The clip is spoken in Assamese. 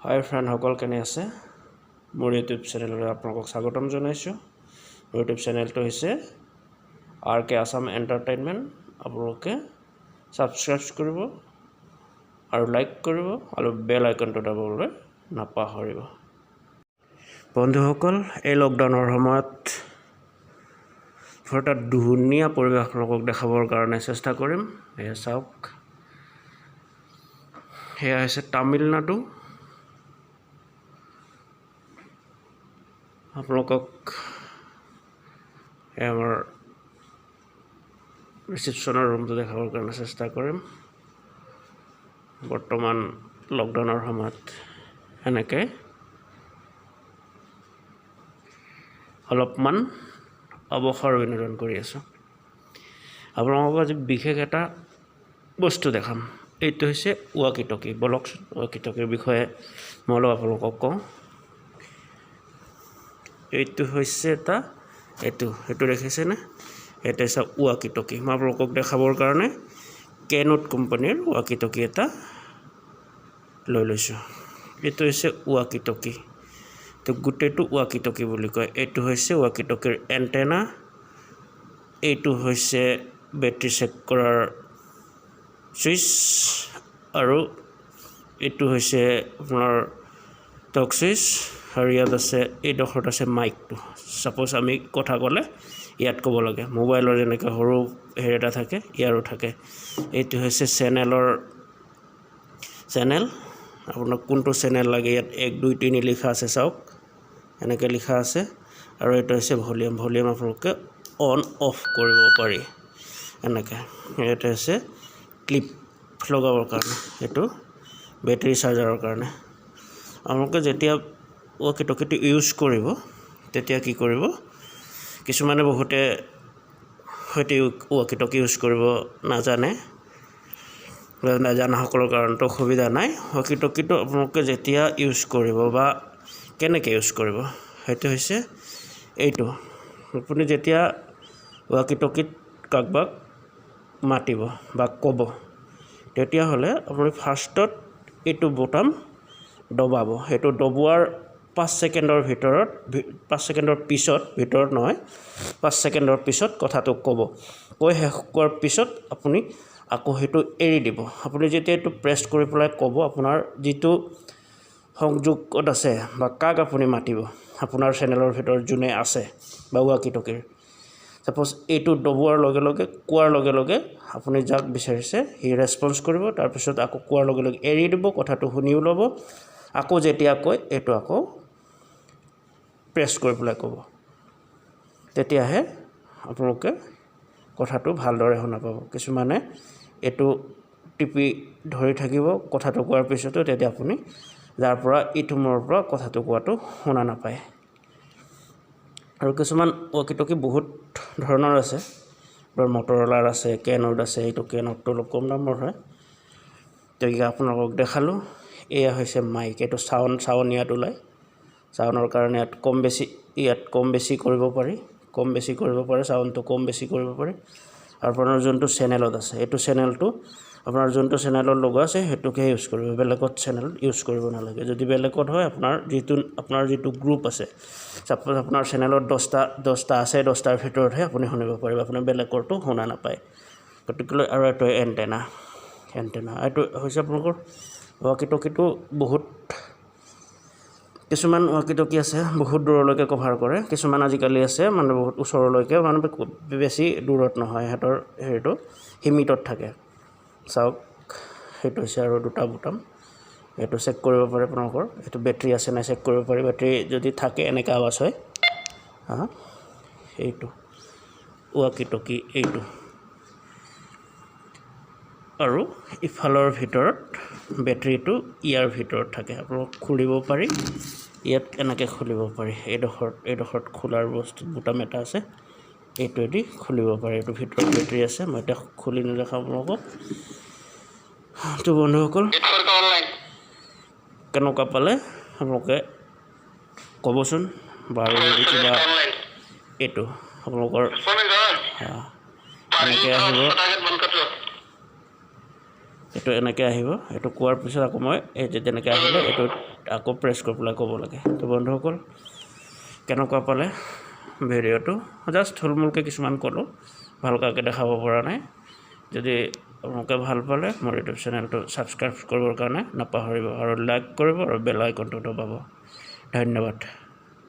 হাই ফ্ৰেণ্ডসকল, কেনে আছে? মোৰ ইউটিউব চেনেললৈ আপোনালোকক স্বাগতম জনাইছোঁ। মোৰ ইউটিউব চেনেলটো হৈছে আৰ কে আছাম এণ্টাৰটেইনমেণ্ট। আপোনালোকে ছাবস্ক্ৰাইব কৰিব আৰু লাইক কৰিব আৰু বেল আইকনটো দাবাবলৈ নাপাহৰিব। বন্ধুসকল, এই লকডাউনৰ সময়ত এটা ধুনীয়া পৰিৱেশ আপোনালোকক দেখাবৰ কাৰণে চেষ্টা কৰিম। এয়া চাওক, সেয়া হৈছে তামিলনাডু। আপোনালোকক এই আমাৰ ৰিচিপশ্যনৰ ৰুমটো দেখাবৰ কাৰণে চেষ্টা কৰিম। বৰ্তমান লকডাউনৰ সময়ত এনেকৈ অলপমান অৱসৰ বিনোদন কৰি আছোঁ। আপোনালোকক আজি বিশেষ এটা বস্তু দেখাম। এইটো হৈছে ৱাকি টকি। ব'লকচোন, ৱাকি টকিৰ বিষয়ে মই অলপ আপোনালোকক কওঁ। এইটো হৈছে এটা, এইটো দেখিছেনে? এইটো হৈছে ৱাকি টকি। মই আপোনালোকক দেখাবৰ কাৰণে কেনউড কোম্পানীৰ ৱাকি টকি এটা লৈ লৈছোঁ। এইটো হৈছে ৱাকি টকি। তো গোটেইটো ৱাকি টকি বুলি কয়। এইটো হৈছে ৱাকি টকিৰ এণ্টেনা। এইটো হৈছে বেটেৰী চেক কৰাৰ চুইচ আৰু এইটো হৈছে আপোনাৰ টক চুইচ। আৰু ইয়াত আছে, এইডোখৰত আছে মাইকটো। ছাপ'জ আমি কথা ক'লে ইয়াত ক'ব লাগে। মোবাইলৰ যেনেকৈ সৰু হেৰি এটা থাকে, ইয়াৰো থাকে। এইটো হৈছে চেনেলৰ চেনেল। আপোনাক কোনটো চেনেল লাগে, ইয়াত 1, 2, 3 লিখা আছে, চাওক, এনেকৈ লিখা আছে। আৰু এইটো হৈছে ভলিউম। ভলিউম আপোনালোকে অন অফ কৰিব পাৰি এনেকৈ। এইটো হৈছে ক্লিপ লগাবৰ কাৰণে, এইটো বেটেৰী চাৰ্জাৰৰ কাৰণে। আপোনালোকে যেতিয়া ৱাকি টকিটো ইউজ কৰিব, তেতিয়া কি কৰিব? কিছুমানে, বহুতে হয়তো ৱাকি টকি ইউজ কৰিব নাজানে। নাজানাসকলৰ কাৰণেতো অসুবিধা নাই। ৱাকি টকিটো আপোনালোকে যেতিয়া ইউজ কৰিব বা কেনেকৈ ইউজ কৰিব, সেইটো হৈছে এইটো। আপুনি যেতিয়া ৱাকি টকিত কাৰোবাক মাতিব বা ক'ব, তেতিয়াহ'লে আপুনি ফাৰ্ষ্টত এইটো বুটাম দবাব। সেইটো দবোৱাৰ 5 ছেকেণ্ডৰ ভিতৰত, 5 ছেকেণ্ডৰ পিছত, ভিতৰত নহয়, 5 ছেকেণ্ডৰ পিছত কথাটো ক'ব। কৈ শেষ কৰাৰ পিছত আপুনি আকৌ সেইটো এৰি দিব। আপুনি যেতিয়া এইটো প্ৰেছ কৰি পেলাই ক'ব, আপোনাৰ যিটো সংযোগত আছে বা কাক আপুনি মাতিব, আপোনাৰ চেনেলৰ ভিতৰত যোনে আছে বা ৱাকি টকিৰ, ছাপ'জ এইটো দবোৱাৰ লগে লগে, কোৱাৰ লগে লগে আপুনি যাক বিচাৰিছে সি ৰেচপঞ্চ কৰিব। তাৰপিছত আকৌ কোৱাৰ লগে লগে এৰি দিব, কথাটো শুনিও ল'ব। আকৌ যেতিয়া কয়, এইটো আকৌ প্ৰেছ কৰি পেলাই ক'ব, তেতিয়াহে আপোনালোকে কথাটো ভালদৰে শুনা পাব। কিছুমানে এইটো টিপি ধৰি থাকিব কথাটো কোৱাৰ পিছতো, তেতিয়া আপুনি যাৰ পৰা ইটো মূৰৰ পৰা কথাটো কোৱাটো শুনা নাপায়। আৰু কিছুমান ৱাকি টকি বহুত ধৰণৰ আছে। মটৰলাৰ আছে, কেনউড আছে। এইটো কেনউডটো অলপ কম দামৰ হয়। গতিকে আপোনালোকক দেখালোঁ। এয়া হৈছে মাইক। এইটো চাউণ্ড, চাউণ্ড ইয়াত ওলায়। চাউণ্ডৰ কাৰণে ইয়াত কম বেছি, ইয়াত কম বেছি কৰিব পাৰি, কম বেছি কৰিব পাৰে, চাউণ্ডটো কম বেছি কৰিব পাৰি। আৰু আপোনাৰ যোনটো চেনেলত আছে, এইটো চেনেলটো আপোনাৰ যোনটো চেনেলত লগোৱা আছে, সেইটোকে ইউজ কৰিব। বেলেগত চেনেল ইউজ কৰিব নালাগে। যদি বেলেগত হয়, আপোনাৰ যিটো গ্ৰুপ আছে, ছাপ'জ আপোনাৰ চেনেলত 10টা আছে, 10টাৰ ভিতৰতহে আপুনি শুনিব পাৰিব, আপুনি বেলেগৰটো শুনা নাপায়। গতিকেলৈ আৰু এইটো এণ্টেনা। এণ্টেনা এইটো হৈছে আপোনালোকৰ ৱাকি টকিটো। বহুত কিছুমান ৱাকি টকি আছে, বহুত দূৰলৈকে কভাৰ কৰে। কিছুমান আজিকালি আছে, মানে বহুত ওচৰলৈকে, মানে বেছি দূৰত নহয়, সিহঁতৰ হেৰিটো সীমিতত থাকে। চাওক, সেইটো হৈছে আৰু দুটা বুটাম। এইটো চেক কৰিব পাৰে আপোনালোকৰ এইটো বেটেৰী আছে নাই চেক কৰিব পাৰি। বেটেৰী যদি থাকে, এনেকৈ আৱাজ হয়। হা, এইটো ৱাকি টকি এইটো। আৰু ইফালৰ ভিতৰত বেটেৰীটো ইয়াৰ ভিতৰত থাকে। আপোনালোক খুলিব পাৰি, ইয়াত এনেকৈ খুলিব পাৰি। এইডোখৰত খোলাৰ বস্তু বুটাম এটা আছে, এইটোৱেদি খুলিব পাৰে। এইটো ভিতৰত বেটেৰী আছে। মই এতিয়া খুলি নেদেখাওঁ আপোনালোকক। তো বন্ধুসকল, কেনেকুৱা পালে আপোনালোকে ক'বচোন বাৰু। যদি কিবা এইটো আপোনালোকৰ এনেকৈ আহিব। এইটো এনেকৈ আহিব। এইটো কোৱাৰ পিছত আকৌ মই এই যে তেনেকৈ আহিলে এইটো আকৌ প্ৰেছ কৰি পেলাই ক'ব লাগে। তো বন্ধুসকল, কেনেকুৱা পালে ভিডিঅ'টো? জাষ্ট থুলমূলকৈ কিছুমান ক'লোঁ, ভালকৈ দেখাব পৰা নাই। যদি আপোনালোকে ভাল পালে, মোৰ ইউটিউব চেনেলটো ছাবস্ক্ৰাইব কৰিবৰ কাৰণে নাপাহৰিব আৰু লাইক কৰিব আৰু বেল আইকনটো দবাব। ধন্যবাদ।